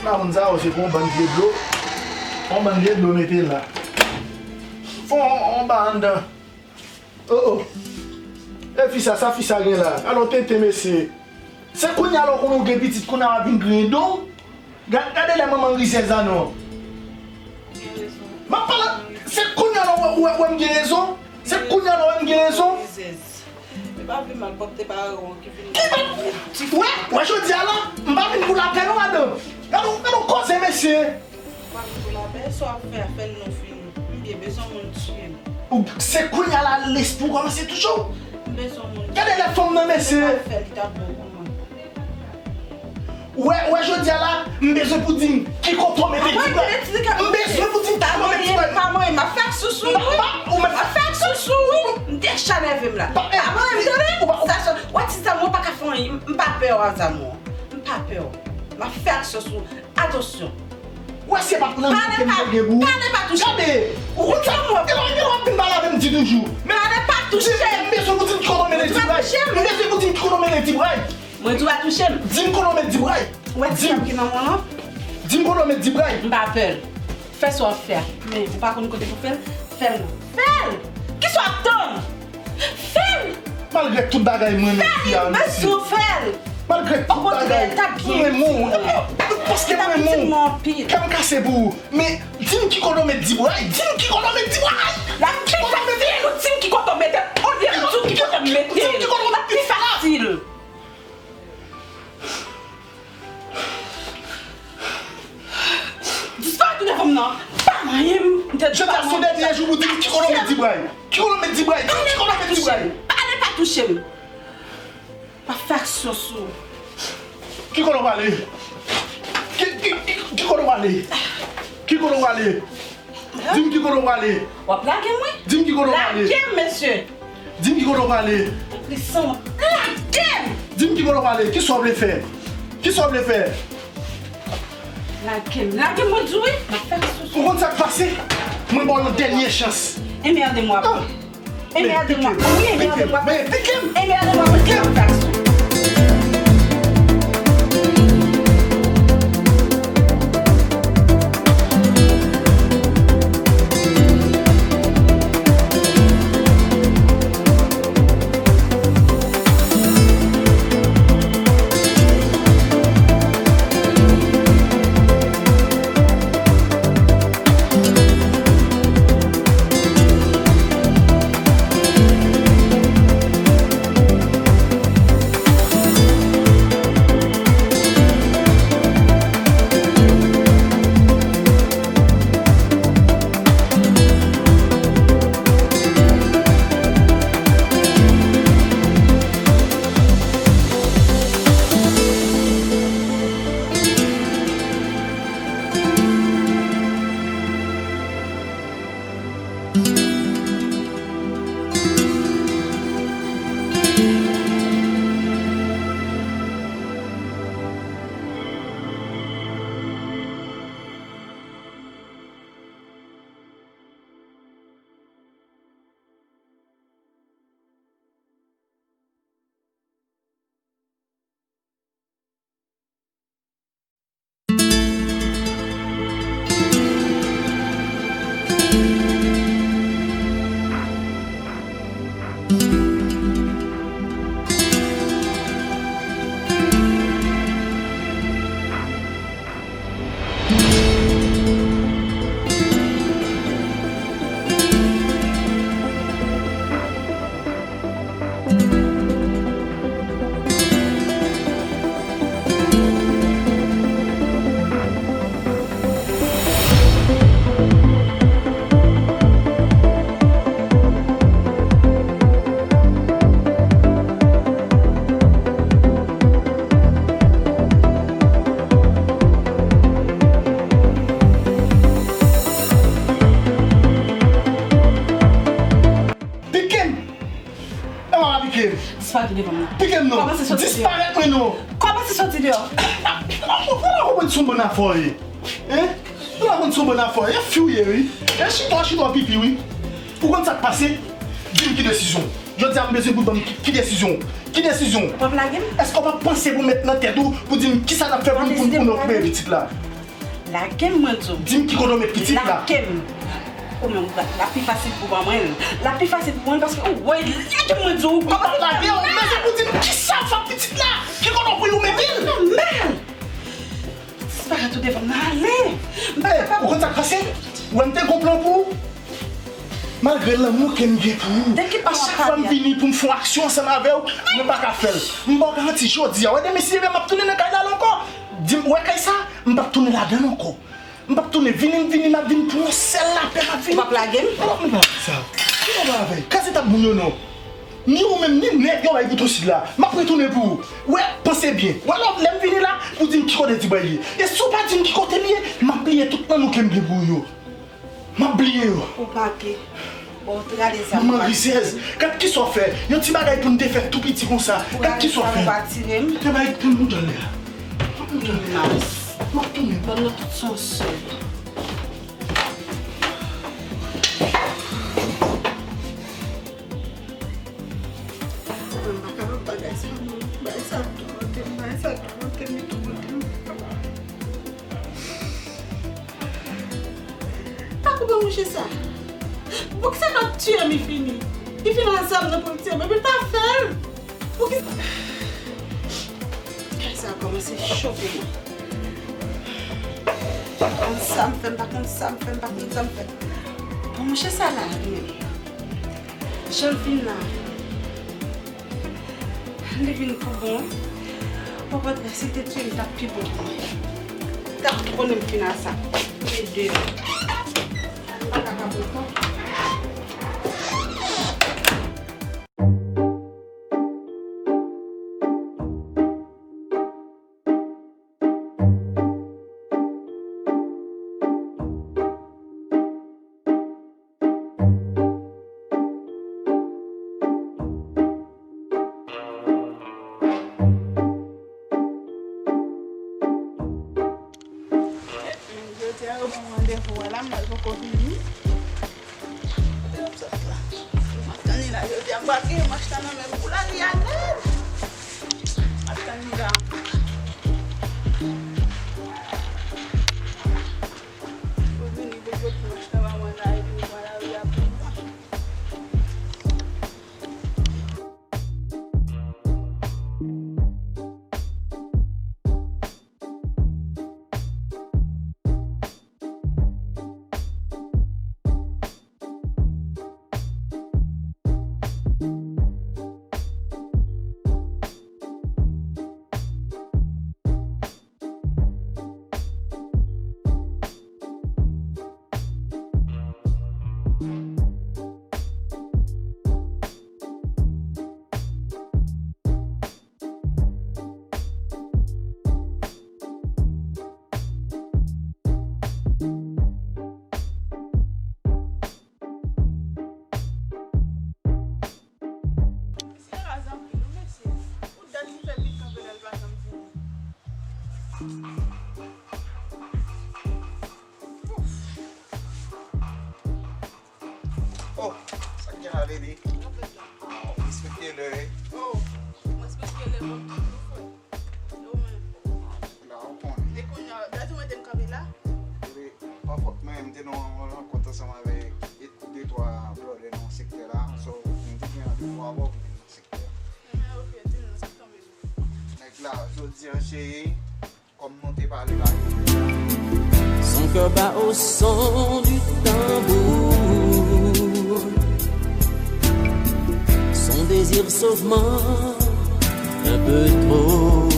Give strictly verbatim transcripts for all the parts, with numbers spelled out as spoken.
Mamoun sa yo se pou yon bann vye dlo. Yon bann vye dlo mete la. Fon yon ba anndan. Oh, oh. E fi sa, sa fi sa gen la? Alò tenten mesye. Se kounye a lè w konnen w gen pitit, kounye a w ap vin griyen do w? Ga-, gade lè manman rizèz la non. M ap pale, se kounye a lè w wè, wè, wè m gen rezon? Se kounye a lè w wè m gen rezon? Rizèz. E pa vle mal, pap te pare w ki vin. Ki pa, wè, wè jodi a la, m pa vin pou lapè non madanm. Gade, gade yon koze mesye. Pa vin pou lapè, sa w ap fè a, fè l non fini. M byen bezwen moun tiye m. Ou, se kounye a la lespri w kòmanse touche w. M bezwen moun tiye m. Gade lè fanm nan mesye. Se pa fè l, li t ap bon pou mwen. Wè, wè jodi a la, m bezwen pou di m ki kote w mete ti bray. M bezwen pou di m ki kote w mete ti bray. Pa manyen, pa manyen, m ap fè aksyon sou ou wi. M ap fè aksyon sou ou wi. M deja nève m la. Pa manyen m tande. Sa, sa, wè ti zanmi w pa ka fè anyen. M pa pè w a zanmi w. M pa pè w. M ap fè aksyon sou ou. Atansyon. Wè se pa pou nan gen pou. Pale pa touche m. Gade. Ou konn sa, ou konn sa w ap vin pale avè m di toujou. Pale pa touche m. M bezwen pou di m ki kote w mete ti bray. M bezwen pou di m ki kote w mete ti bray. Mwen di w pa touche m. Di m kote w met dibray. Ou wè ti frè m ki nan men w lan? Di m kote w met dibray. M pa pè l. Fè sa w ap fè a. Men ou pa konn kote pou fè l? Fè l non. Fè l! Kisa w ap tann? Fè l! Malgre tout bagay mwen renmen fi a mesye. Fè l! Fè l! Malgre tout bagay mwen renmen w. Paske mwen renmen w. Kè m kase pou ou. Men di m ki kote w met dibray. Di m ki kote w met dibray. Di m ki kote w mete l. Di m ki kote w mete l. Olye m di w ki kote m mete l. Di m ki kote w mete l. L ap pi fasil. Disparèt ou devan m nan. Pa manyen m. M te di w pa manyen m. Jodi a se yon dènye jou pou di m ki kote w met dibray. Ki kote w met dibray? Di m ki kote w met dibray. Pale pa touche m. Pa fè aksyon sou. Ki kote w prale? Ki, ki, ki, ki kote w prale? Ki kote w prale? Di m ki kote w prale. W ap lage m wi. Di m ki kote w prale. Lage m mesye. Di m ki kote w prale. Tanpri san w ap lage m. Di m ki kote w prale. Kisa w vle fè? Kisa w vle fè? Lage m. Lage m mwen di w wi. M ap fè sou. Ou konn sa k pase? Mwen ba w yon dènye chans. Enmède m w ap. Enmède mwa. Wi, enmède mwa. Enmède mwa, mwen te nan taksi. Pike m! E w ap pike m? Disparèt ou devan mwen. Pike m non. Kòmanse soti deyò. Disparèt mwen non. Kòmanse soti deyò. Ou pa konprann se yon bann afè w ye. Hein? Ou pa konprann se yon bann afè w ye. E fi w ye wi. E chita, chita w pipi wi. Ou konn sa k pase? Di m ki desizyon w. Jodi a m bezwen pou w ban m ki, ki desizyon w. Ki desizyon w? W ap lage m? Èske w pa panse pou w met nan tèt ou pou di m kisa n ap fè pou n, pou n, pou n okipe pitit la? Lage m, mwen di w. Di m ki kote w met pitit la. Lage m. Ou menm, l ap pi fasil pou w ban mwen l. L ap pi fasil pou mwen l paske ou wè, lage m, mwen di w. Ou pa lage w, men se pou di m kisa w fè ak pitit la. Ki kote w voye w mete l. Men! Disparèt ou devan m nan, ale. M pa kapab. Ou konn sa k pase? Ou wè m te gon plan pou ou. Malgre lanmou ke m gen pou ou, a chak fwa m vini pou m fè yon aksyon ansanm avè w, mwen pa ka fè l. M ba w garanti jodi a, wè demen si Dye vle m ap tounen nan kay la ankò. Di m, wè kay sa, m p ap tounen ladan l ankò. M p ap tounen, vini m vini, m ap vin pou yon sèl lapè, m ap vini. Ou p ap lage m? Ou p ap lage sa. Ki papa avè? Kraze tab moun yo non. Ni ou menm, ni nèg yo bay bouton sid la. M ap retounen pou ou. Wè, panse byen. Wè lè, lè m vini la, pou di m ki kote Dibwa ye. E si w pa di m ki kote l ye, m ap bliye tout lanmou ke m gen pou ou yo. M ap bliye yo. Ou pake. Bon, ou t rale zam. Manman rizèz, gad kisa w fè. Yon ti bagay pou n te fè tou piti konsa. Gad kisa w fè. Ou rale zam, ou pa tire m. Te bay pou m moute anlè a. M ap tounen. M ap tounen. Ban nou tout se yon sèl. Mwen pa kapab bagay sa, non. Bagay sa ap toumante m, bagay sa ap toumante m, li toumante m. Pa koupe mouche sa. Poukisa l ap tiye m, li fini? Li fin al zam nan pou l tiye m, epi l pa fè l. Poukisa? Kay sa a kòmanse chofe mwen. Pa konn sa m fè, m pa konn sa m fè, m pa konn sa m fè. Bon, mouche sa la, men. Jan l vin la. Li vin pou bon. Opòtre, si l te tiye m, t ap pi bon pou mwen. T ap konnen m fin a sa. Ede m. M pa ka kapab ankò. Jodi a, yo ban m randevou a la, m wè l poko vini. M ap tann li la, jodi a, m pral gen manch la nan men m pou l ale alèz. M ap tann li la. Pou vini, pou l pote manch la ba mwen la, epi m pral lari a pou mwen. Mesye raz anpil wi mesye. Ou dat li fè vin kanpe la, l pa janm vini. Ouf. Oh, sa k gen la, baby? Ah, w respekte lè wi. Oh, m respekte lè kòm toujou, frè. Yo menm. La, ou konnen. E kounye a, dat ou mete m kanpe la? Epi, pa fòt mwen, m te nan yon rankont ansanm avèk de, de twa blòdè nan sektè la. So, m te gen randevou avè w pou vin nan sektè a. Ebyen, ok, di m non, sa k tonbe m. Nèg la, jodi a, cheri, kòm nou te pale la. Son cœur bat au son du tambour. Son désir s'augmente un peu trop.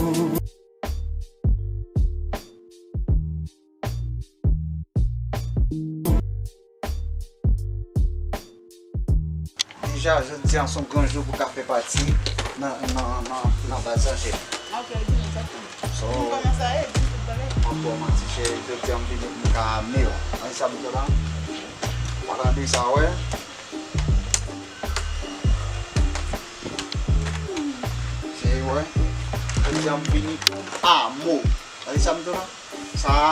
Deja, jodi a se yon gran jou pou ka fè pati nan, nan, nan, nan baz Anjel. Ok, di m egzakteman. So, kòman sa ye? Di m tout bagay. Anfòm, ti cheri, jodi a m vini pou m ka ame w. An sa m di w la? Ou pa tande sa, wè? Cheri, wè? Jodi a m vini pou m ame w. Tande sa m di w la? Sa a,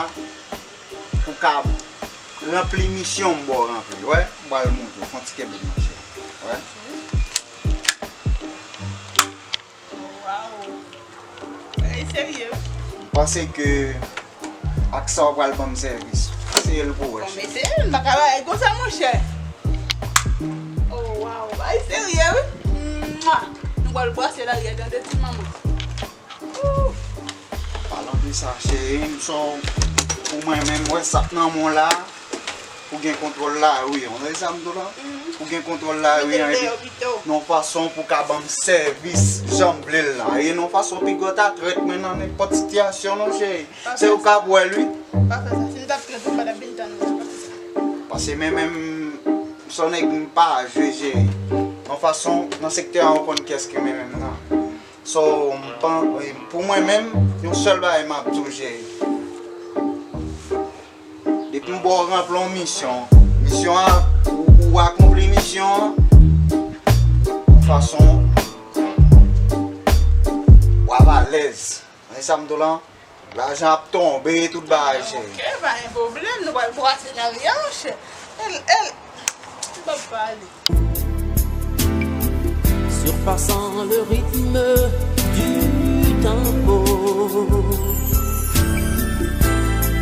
pou ka ranpli misyon m ba w ranpli, wè, m pral montre w, fè yon ti kenbe m, monchè, wè. Waw. Bagay serye. M panse ke Ak sa w pral ban m sèvis. Eseye l pou w wè. Bon, men se, m pa ka bagay konsa, monchè. Oh, waw, bagay serye, wi. Mwa! Nou pral brase lari a, tande ti manman. Ooh! Palan de sa, cheri, m sou, pou mwen menm, wè sa k nan men w la, pou gen kontwòl lari an. Ou wè sa m di w la? Pou gen kontwòl lari an, epi nan yon fason pou ka ban m sèvis jan m vle l la. E nan yon fason pi gwo ta trèt mwen nan nenpòt sitiyasyon non, cheri. Se ou k ap wè l, wi. Pa fè sa. Si m t ap trèt ou, m pa t ap vin tann ou la, pa fè sa. Paske men menm, m se yon nèg m pa jwe, cheri. Nan fason, nan sektè a, ou konn kiyès ki men menm nan. So, m pa, pou mwen menm, yon sèl bagay m ap di w, cheri. Depi m ba w ranpli yon misyon, misyon an, ou, ou akonpli misyon an, yon fason, w ap alèz. Men sa m di w lan, lajan ap tonbe, tout bagay, cheri. Ok, pa gen pwoblèm, nou pral brase lari a, monchè. El, el, m p ap pale. Surpassant le rythme du tempo.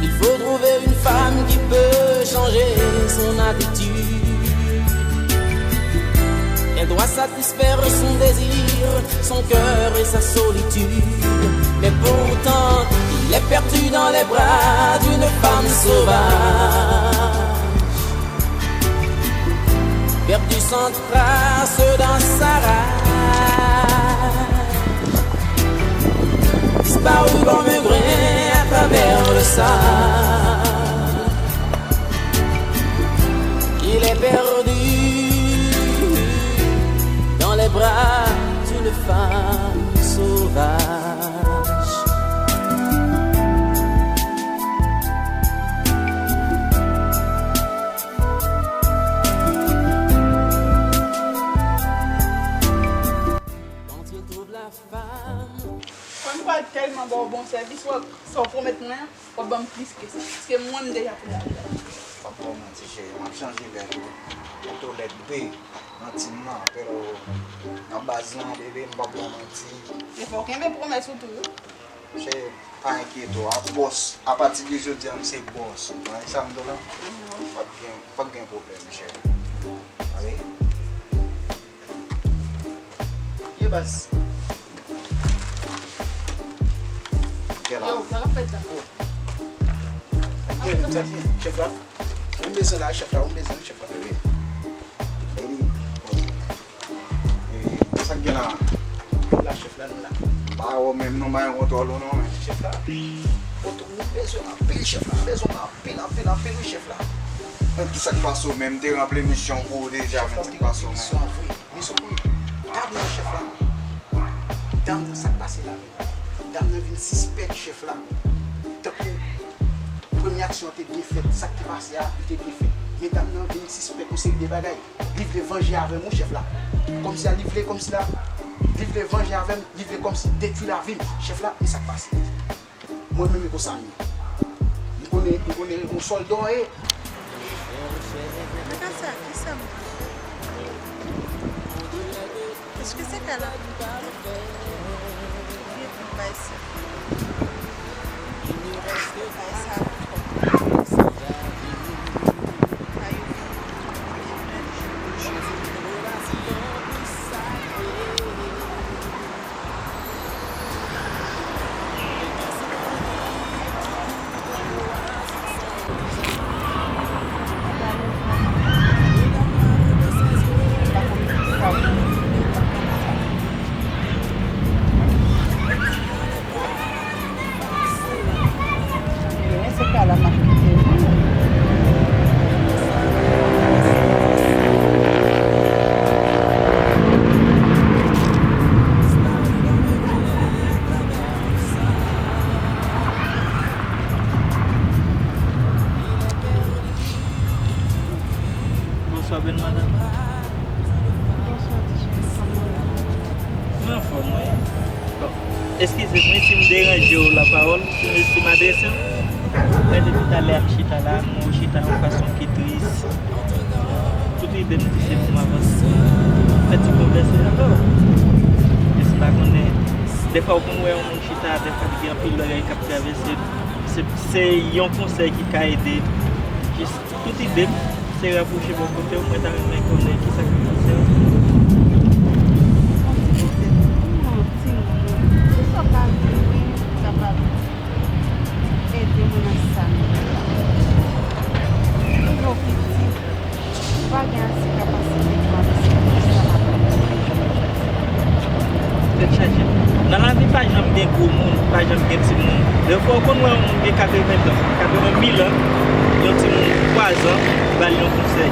Il faut trouver une femme qui peut changer son attitude. Elle doit satisfaire son désir, son cœur et sa solitude. Mais pourtant, il est perdu dans les bras d'une femme sauvage. Perdu sans trace dans sa rage. Disparu comme un grain à travers le sable. Il est perdu dans les bras d'une femme sauvage. Quand il trouve la femme. Kòm m pral tèlman ba w bon sèvis, wè, sa w pwomèt mwen an, w ap ban m plis ke sa. Paske mwen, m deja pou lari la. M p ap ba w manti, cheri, m ap chanje bèl wi. Mwen tou lèd B nan tim nan, pero nan baz lan, bebe, m p ap ba w manti. Men fò w kenbe pwomès ou tou wi. Cheri, pa enkyete w, a bòs, apati de jodi a, m se bòs ou. Ou konprann sa m di w lan? P ap gen, p ap gen pwoblèm, cheri. Ale. Ye baz. Kè la. Yo, sa k ap fèt la? Kè la, sa k ap fèt? Chèf la. Ou bezwen la, chèf la, ou bezwen, chèf la, bebe. Baby. E, sa k gen la? La, chèf la, nou la. Pa wè menm non, pa gen kontwòl ou non, men. Chèf la. Kote ou bezwen anpil, chèf la. Bezwen anpil, anpil, anpil, wi, chèf la. Men ki sa k pase w menm? M te ranpli misyon pou ou deja, men ki sa k pase w menm? Misyon pou dam nan chèf la. Dam nan sa k pase la menm. Dam nan vin sispèk chèf la. Tankou premye aksyon an te byen fèt, sa k te pase a, li te byen fèt. Men dam nan vin sispèk yon seri de bagay. Li vle vanje avè m wi chèf la. Kòmsi a li vle, kòmsi la, li vle vanje avè m, li vle kòmsi detwi lavi m. Chèf la, men sa k pase. Mwen menm e konsa m ye. M konnen, m konnen yon sòlda w ye. Nan ka sa, kisa m ka fè? Èske se kay la pou m rete? Oubyen pou m bay sèf? Bay sa twòp. Sa yo vin Bonswa bèl madanm. Bonswa ti cheri, kòman w ye? Mwen anfòm wi. Bon, eskize mwen si m deranje w lapawòl, si m, si m adrese w. Mwen depi talè a m chita la, m wè w chita yon fason ki tris. Tout ide m di se pou m avanse, fè ti konvèse avè w. Men m pa konnen Defwa ou konn wè yon moun chita, defwa li gen anpil bagay k ap travèse l. Se, se yon konsèy ki ka ede. Jis tout ide m, se rapwoche bò kote w, mwen ta renmen konnen kisa k pase w. Yon ti konsèy pou yon timoun, kisa w ka di wi, kapab ede mwen nan sa m ye la. Toujou piti, m pa gen ase kapasite pou m ap sèvi sa m ap fè. Tèt chaje. Nan lavi, pa janm gen gwo moun, pa janm gen timoun. Defwa, ou konn wè yon moun gen katreven tan, katreven mil an, yon timoun twa zan, ba l yon konsèy.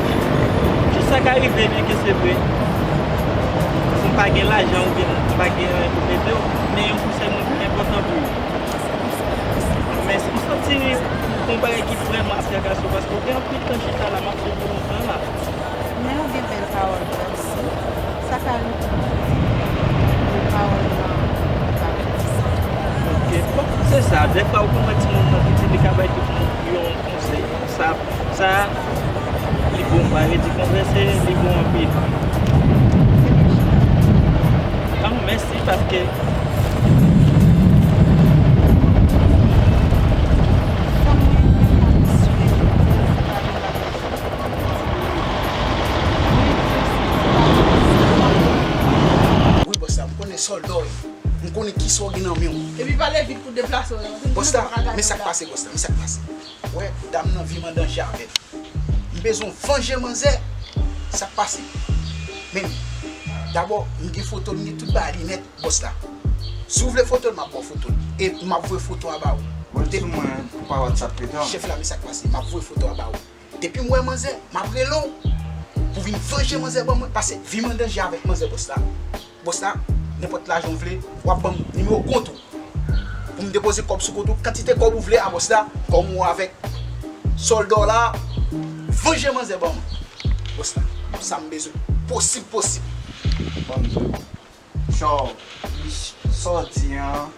Jis sa ka rive, byenke se vre, si m pa gen lajan oubyen m pa gen anyen pou m ede w, men yon konsèy mwen pi enpòtan pou ou. Men si w santi gon bagay ki vrèman ap trakase w, paske w gen anpil tan chita la, m ap fè pou lontan la. Men ou gen bèl pawòl, Francis. Sa ka rive pou w di, men pawòl lan pa rete san. Ok. Bon, se sa. Dèfwa, ou konn wè timoun nan piti, li ka bay tout moun yon konsèy. Sa, sa, li bon, pa rete konvèse, li bon anpil. An, mèsi, paske Wi, bòs la, m konnen sòlda w ye. M konnen kisa w gen nan men w. Epi pale vit pou deplase w. Bòs la, men sa k pase, bòs la, men sa k pase. Wè, dam nan, vi m an danje avè l. M bezwen vanje manzè. Sa k pase? Men, dabò, m gen foto l, m gen tout bagay li nèt, bòs la. Si w vle foto l, m ap ba w foto l. E m ap voye foto a ba w. Voye l sou mwen pa WhatsApp pito. Chèf la, men sa k pase. M ap voye foto a ba w. Depi m wè manzè, m ap rele w pou vin vanje manzè ban mwen, paske vi m an danje avèk manzè, bòs la. Bòs la, nenpòt lajan w vle, w ap ban m nimewo kont ou. Pou m depoze kòb sou kont ou, kantite kòb ou vle a, bòs la, kòm ou avèk sòlda w la, vanje manzè ban mwen. Bòs la, sa m bezwen. Posib, posib. Ban m di w. Cho, sa w di an,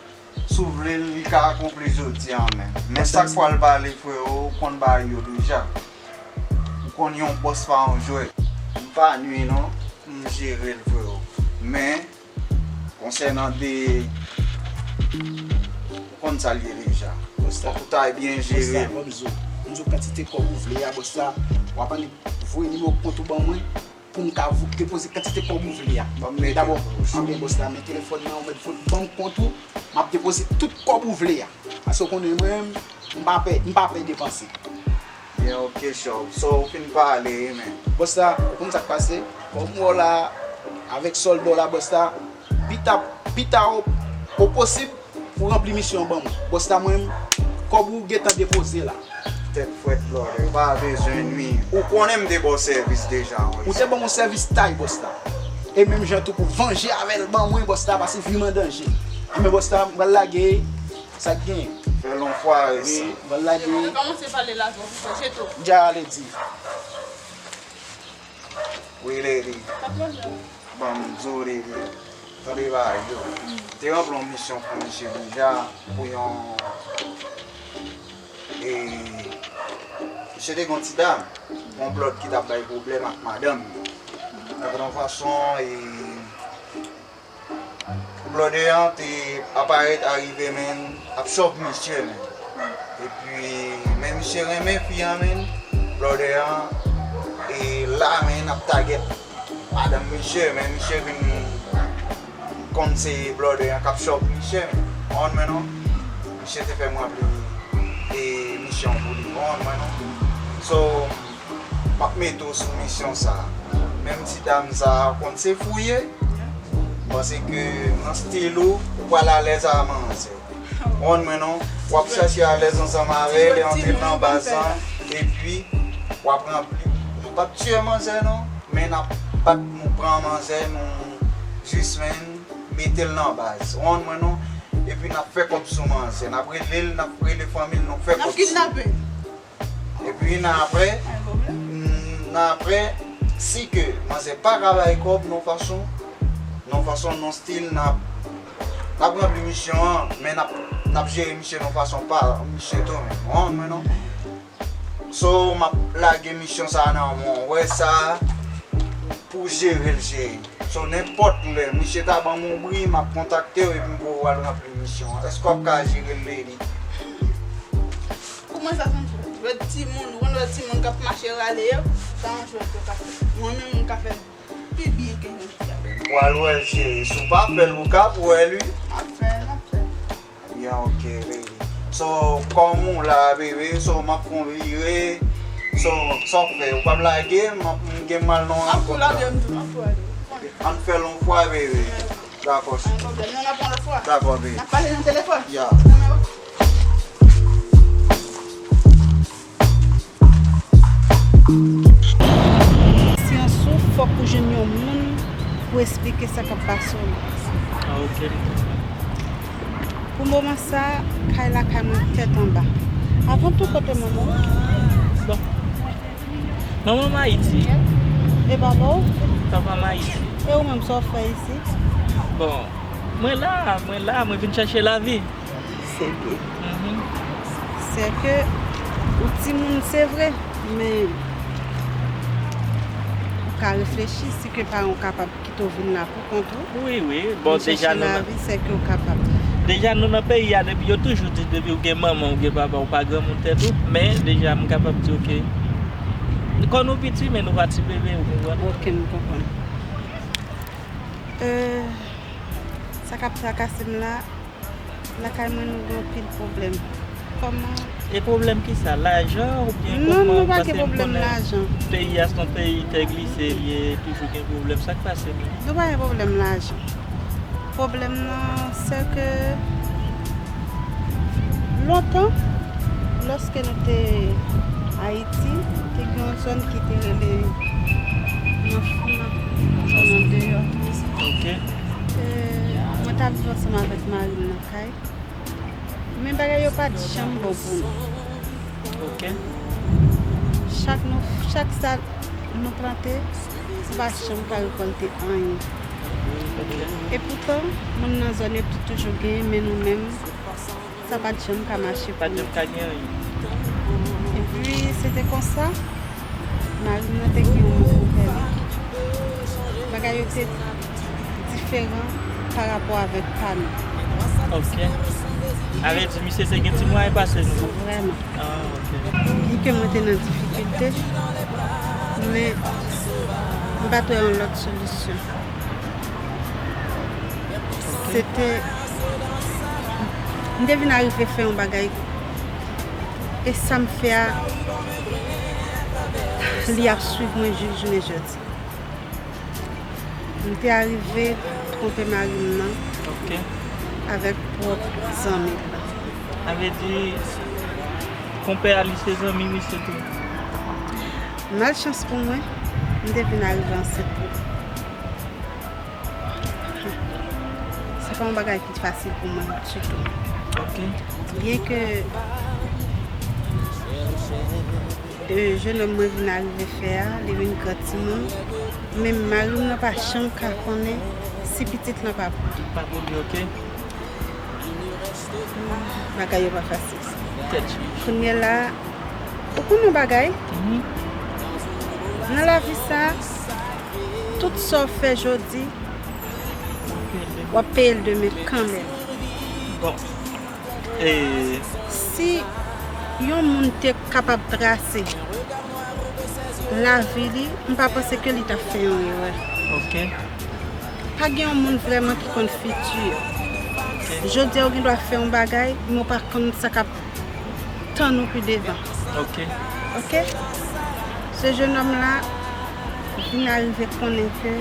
si w vle l, li ka akonpli jodi an menm. Men sa k pral pale, freo, ou konn bagay yo deja. Ou konn yon bòs pa yon jwèt. M pa nwi non, m jere l, freo. Men, konsènan de, ou konn sa l ye deja. Fòk ou ta byen jere l. Bòs la, ban m di w. M di w kantite kòb ou vle a, bòs la. W ap annik voye nimewo kont ou ban mwen. Pou m ka depoze kantite kòb ou vle a. Dabò, anben bòs la, men telefòn nan, ou mèt voye ban m kont ou, m ap depoze tout kòb ou vle a. Paske w konnen mwen, m pa pè, m pa pè depanse. Byen, ok, cho. So, ou fin pale, wi, men. Bòs la, ou konn sa k pase? Kòm w la, avèk sòlda w la, bòs la, pita, pita o, o posib, pou ranpli misyon an ban mwen. Bòs la, mwen, kòb ou gentan depoze la. Tèt frèt, brother. Ou pa bezwen nwi. Ou konnen m te ba w sèvis deja, wi. Ou te ban m yon sèvis tay, bòs la. E menm jan tou pou vanje avè l ban mwen, bòs la, paske vi m an danje. Anben, bòs la, m pral lage sa k genyen. Fè l yon fwa rès. Wi, m pral lage. Kòmanse pale la, twò, frè, se twò. M ja ale di. Wi, lady. Ban m di w, lady. Tande bagay yo. M te ranpli yon misyon pou misye deja, pou yon, e, misye te gen yon ti dam, yon blòd ki t ap bay pwoblèm ak madanm li. Nan yon fason, e, blòdè an te aparèt, arive, men, ap chòf misye, men. Epi, men misye renmen fi an, men, blòdè an, e la, men, ap tagèt madanm misye, men misye vin konn se blòdè an k ap chòf misye, men. Ou konprann mwen non? Misye te fè m ranpli, e, misyon pou li, ou konprann mwen non? So, m ap mete w sou misyon sa a. Menm ti dam sa a, ou konn se fou ye, paske nan stil ou, ou pral alèz a manzè. Ou konprann mwen non? W ap chache alèz ansanm avè l e antre l nan baz lan, epi w ap ranpli. Nou p ap tiye manzè non, men n ap bat, nou pran manzè, nou jis, men, mete l nan baz. Ou konprann mwen non? Epi n ap fè kòb sou manzè, n ap rele l, n ap rele fanmi l, nou fè kòb sou li. Epi nan apre, nan apre, si ke manzè pa ka bay kòb, nan fason, nan fason, nan stil, n ap, n ap ranpli misyon an, men n ap, n ap jere misye nan fason pa misye tou, men, ou konprann mwen non? So, m ap lage misyon sa a nan men w. Wè sa a, pou jere l, cheri. So, nenpòt lè misye ta ban m yon bri, m ap kontakte w epi m pou w al ranpli misyon an. Èske w ap ka jere l, Lady? Pou mwen, sa se yon jwèt. Jwèt timoun, ou konn jwèt timoun k ap mache rale yo, sa yon jwèt yo ka fè. Mwen menm, m ka fè l pi byen ke jwèt sa. W al wè l, cheri. Si w pa fè l, ou k ap wè l, wi. M ap fè l, m ap fè l. Ya, ok, baby. So, kòm ou la, baby, so, m ap konvire. So, sa w fè? Ou p ap lage m, m gen mal non. M ap tou lage m tou, m ap tou lage m. Ann fè l yon fwa, baby. Dakò, cheri. Pa gen pwoblèm, non, n ap yon lòt fwa. Dakò, baby. N ap pale nan telefòn. Ya. Nan men ou. Pasyans ou, fòk ou jwenn yon moun pou esplike sa k ap pase w la. Ah, ok, m konprann. Pou moman sa, kay la kay mwen tèt anba. Avan tou, kote manman w? Bon. Manman m Ayiti. E papa w? Papa m Ayiti. E ou menm, sa w fè isit? Bon, mwen la, mwen la, mwen vin chache lavi. Se byen. Se ke ou timoun, se vre, men ou ka reflechi si ke paran w kapab kite w vin la pou kont ou. Wi, wi. Bon, deja nou nan lavi, se ke w kapab. Deja nou nan peyi a, depi yo toujou di depi w gen manman, w gen papa, w pa granmoun tèt ou. Men deja m kapab di w ke kon nou piti, men nou pa ti bebe, ou konprann? Ok, m konprann. Euh, sa k ap trakase m la, lakay mwen nou gen anpil pwoblèm. Kòman? E pwoblèm kisa? Lajan oubyen Non, kòman? nou pa Paske gen m pwoblèm konnen lajan. Peyi a se yon peyi tè glise li ye, toujou gen pwoblèm. Sa k pase menm? Nou pa gen pwoblèm lajan. Pwoblèm nan, se ke lontan, lòske nou te Ayiti, te gen yon zòn ki te rele nan fou nan, zòn andeyò. Ok. E, mwen t ap viv ansanm avèk mari m nan kay. Men bagay yo pa t janm bon pou nou. Ok. Chak nou, chak sa nou plante, nou pa janm ka rekòlte anyen. Ok. E poutan, moun nan zòn yo te toujou genyen, men nou menm, sa pa t janm ka mache Pa pou janm nou. Ka gen anyen. Epi, se te konsa, mari m nan te gen yon moun pou fè li. Bagay yo te diferan pa rapò avèk pa nou. Ok. Sa vle di misye te gen ti mwayen pase nou. Vrèman. Ah, ok. Byen ke mwen te nan difikilte, men m pa t wè yon lòt solisyon. Se te, m te vin arive fè yon bagay, e sa m fè a, li ap swiv mwen jis jounen jodi. M te arive twonpe mari m nan Ok. avèk pwòp zanmi l lan. Sa vle di, konpè a li se zanmi misye tou. Malchans pou mwen, m te vin arive ansent pou li. Se pa yon bagay ki fasil pou mwen ditou. Ok. Byen ke e, jennonm mwen vin arive fè a, li vin gran timoun, men mari m nan pa janm ka konnen si pitit lan pa pou li. Pa pou li, ok. Bagay yo pa fasil. Tèt. Kounye la, ou konn yon bagay? Mhm. Nan lavi sa, tout sa w fè jodi, Ok. w ap peye l demen kanmenm. Bon. E Si yon moun te kapab trase lavi li, m pa panse ke li t ap fè yon erè. Ok. Pa gen yon moun vrèman ki konn fiti yo. Jodi a, ou gen dwa fè yon bagay, men w pa konn sa k ap tann ou pi devan. Ok. Ok? Se jennonm la vin arive konnen ke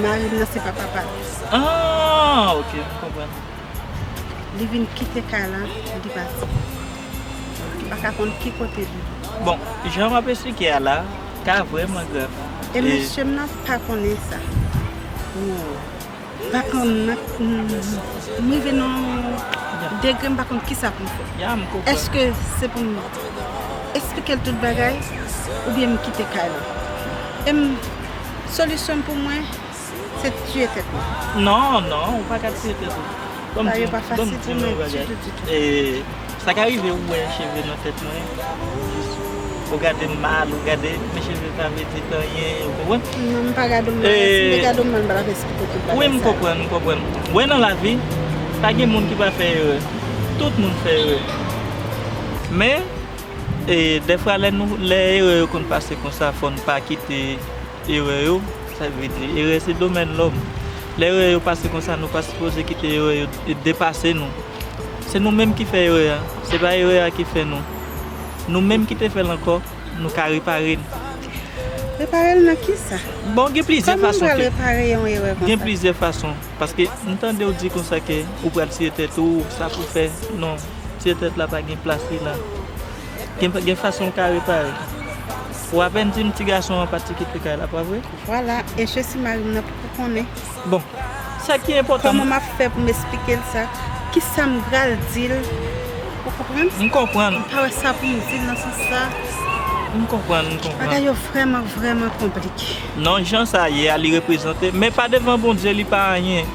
mari m nan se pa papa l. Ah, ok, m konprann. Li vin kite kay la, li pati. M pa ka konn ki kote li. Bon, jan w ap esplike a la, ka vrèman grav. E mesye m nan pa konnen sa. M pa konn nan, m rive nan degre m pa konn kisa pou m fè. Ya, m konprann. Èske se pou m esplike l tout bagay oubyen m kite kay la? E m, solisyon m pou mwen, se tiye tèt mwen. Non, non, ou pa ka tiye tèt ou. Kòm Bagay di, yo pa kòm fasil di pou mwen mwen bagay. Ditou, ditou. E sa ka rive ou wè cheve nan tèt mwen. Ou gade m mal, ou gade m, men cheve pa vle di anyen, ou konprann? Non, m pa gade w mal. Si m te gade w mal, m pa t ap esplike w tout bagay sa yo. Wi, m konprann, m konprann. Wè, nan lavi, pa gen moun ki pa fè erè. Tout moun fè erè. Men, e, dèfwa, lè nou, lè erè yo konn pase konsa, fò n pa kite erè yo, sa vle di, erè se domèn lòm. Lè erè yo pase konsa, nou pa sipoze kite erè yo depase nou. Se nou menm ki fè erè a, se pa erè a ki fè nou. Nou menm ki te fè l ankò, nou ka repare l. Repare l nan kisa? Bon, gen plizyè fason. Kòman m pral repare yon erè konsa? Gen plizyè fason. Paske m tande w di konsa ke ou pral tiye tèt ou, sa pou fè. Non, tiye tèt la pa gen plas li la. Gen, gen fason w ka repare. Ou apèn di m ti gason an pa t kite kay la, pa vre? Vwala, e chesi mari m nan pou konnen. Bon, sa ki enpòtan. Kòman m ap fè pou m esplike l sa? Kisa m pral di l? Ou konprann? M konprann. M pa wè sa pou m di l nan sans sa. M konprann, m konprann. Bagay yo vrèman, vrèman konplike. Non, jan sa ye a, li reprezante, men pa devan Bondye, li pa anyen.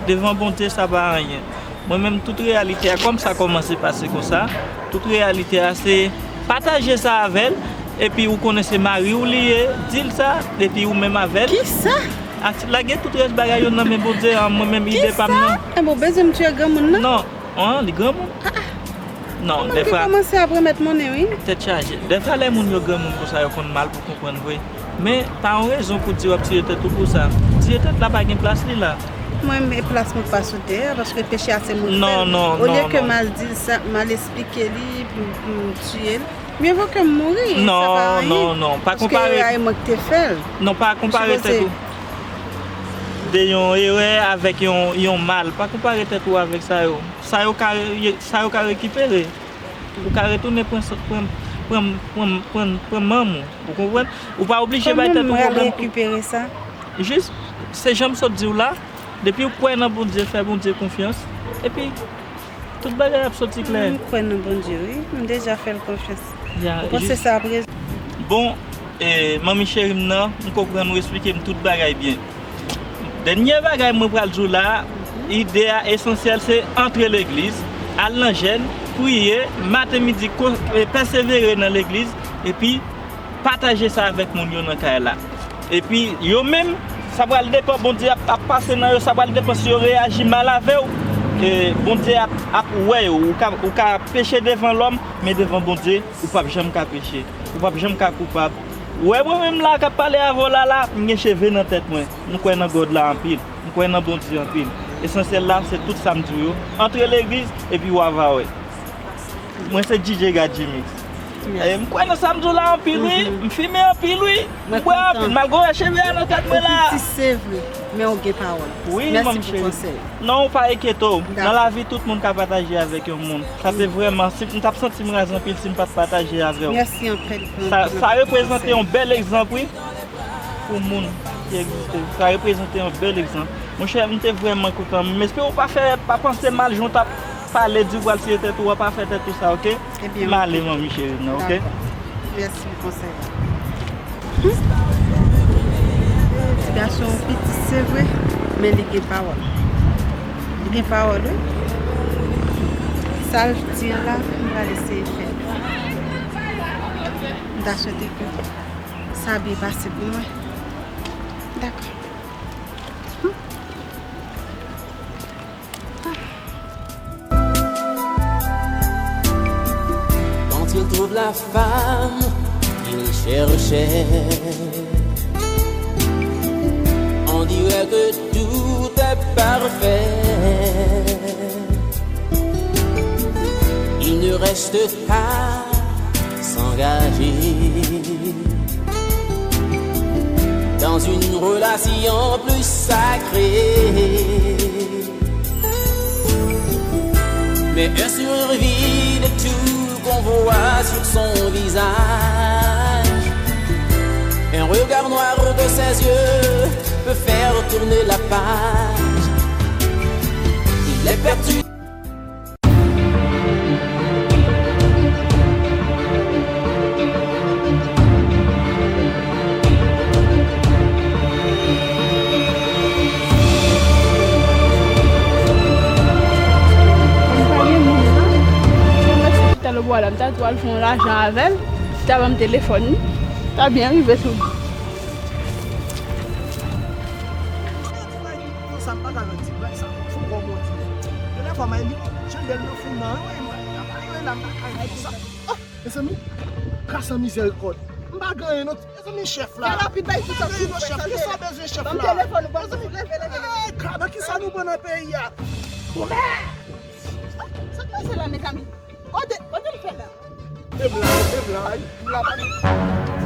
Devan Bondye, sa pa anyen. Mwen menm, tout reyalite a, kòm sa kòmanse pase konsa, tout reyalite a, se pataje sa avè l, epi ou konnen se mari w li ye, di l sa, epi ou menm avè l. Kisa? Ak, lage tout rès bagay yo nan men Bondye, an, mwen menm, ide pa m nan. Kisa? Enben, w bezwen m tiye granmoun nan? Non, an, li granmoun. Ah, ah. Non, dèfwa. Kòmanse ap remèt monnen, wi. Tèt chaje. Dèfwa, lè moun yo granmoun konsa, yo konn mal pou konprann vre. Men, pa yon rezon pou di w ap tiye tèt ou pou sa. Tiye tèt la pa gen plas li la. Mwen, men plas mwen pa sou tè a, paske peche a se mwen ki fè l. Non, non, non, non. Olye ke m al di l sa, m al esplike li pou, pou m tiye l. Mye vo ke m mouri, sa pa anyen. Non, non, non, pa konpare. Paske erè a e mwen ki te fè l. Non, pa konpare tèt ou de yon erè avèk yon, yon mal. Pa konpare tèt ou avèk sa yo. Sa yo ka, sa yo ka rekipere. Ou ka retounen pran, pran, pran, pran, pran, pran manm ou. Ou konprann? Ou pa oblije bay tèt ou pwoblèm. Kòman m pral rekipere sa? Jis, se jan m sot di w la, depi w kwè nan Bondye, fè Bondye konfyans. Epi, tout bagay ap soti klè. M kwè nan Bondye, wi. M deja fè l konfyans. Ou panse sa ap rezoud? Bon, e, manmi cheri m nan, m konprann ou esplike m tout bagay byen. Dènye bagay mwen pral di w la, ide a esansyèl se antre legliz, al nan jèn, priye, maten, midi, kon-, e, pèsevere nan legliz, epi pataje sa avèk moun yo nan kay la. Epi yo menm, sa pral depann, Bondye ap, ap pase nan yo, sa pral depann si yo reyaji mal avè w, e, Bondye ap, ap wè yo. Ou ka, ou ka peche devan lòm, men devan Bondye, ou p ap janm ka peche. Ou p ap janm ka koupab. Ou wè mwen menm la k ap pale avè w la, la, m gen cheve nan tèt mwen. M kwè nan God la anpil. M kwè nan Bondye anpil. Esansyèl la, se tout sa m di w yo. Antre legliz, epi w a va wè. Mwen se D J Gadjimix. Mèsi. E, m kwè nan sa m di w la anpil, wi. Mhm. M fimen anpil, wi. M bwè anpil. Malgre w wè cheve a nan tèt mwen la. Ou piti, se vre, men w gen pawòl. Wi, manmi cheri. Mèsi pou konsèy. Non, ou pa enkyete w. Nan lavi, tout moun ka pataje avèk yon moun. Sa te vrèman, si m t ap santi m raz anpil si m pa t pataje avè w. Mèsi anpil pou sa, sa reprezante yon bèl egzanp, wi, pou moun ki egziste. Sa reprezante yon bèl egzanp. Monchè, m te vrèman kontan. M espere w pa fè, pa panse mal jan w t ap pale, di w pral tiye tèt ou, w a pa fè tèt ou sa, oke? M ale, manmi cheri nan, oke? Dakò. Mèsi pou konsèy la. Ti gason an piti, se vre, men li gen pawòl. Li gen pawòl, wi. Sa l di an la, m pral eseye fè l. M ta swete ke sa byen pase pou mwen. Dakò. Quand il trouve la femme qu'il cherchait, on dirait que tout est parfait. Il ne reste qu'à s'engager dans une relation plus sacrée. Mais un sourire vide tout qu'on voit sur son visage. Un regard noir de ses yeux peut faire tourner la page. Il est perdu. Mwen pa gen moun nan. Mwen chita lè bò la, m ta tou al fè yon lajan avè l. Ta ban m telefòn li. Ta byen rive sou. Mezanmi, grasa mizèrikòd. M pa gen anyen non. Mezanmi, chèf la. M pa gen anyen non, chèf. Kisa w bezwen, chèf la? Mezanmi, nan kisa nou pran nan peyi a? Sa k pase la, mezanmi? Kote, kote l fè la? Leve la, leve la, ay, m la pa.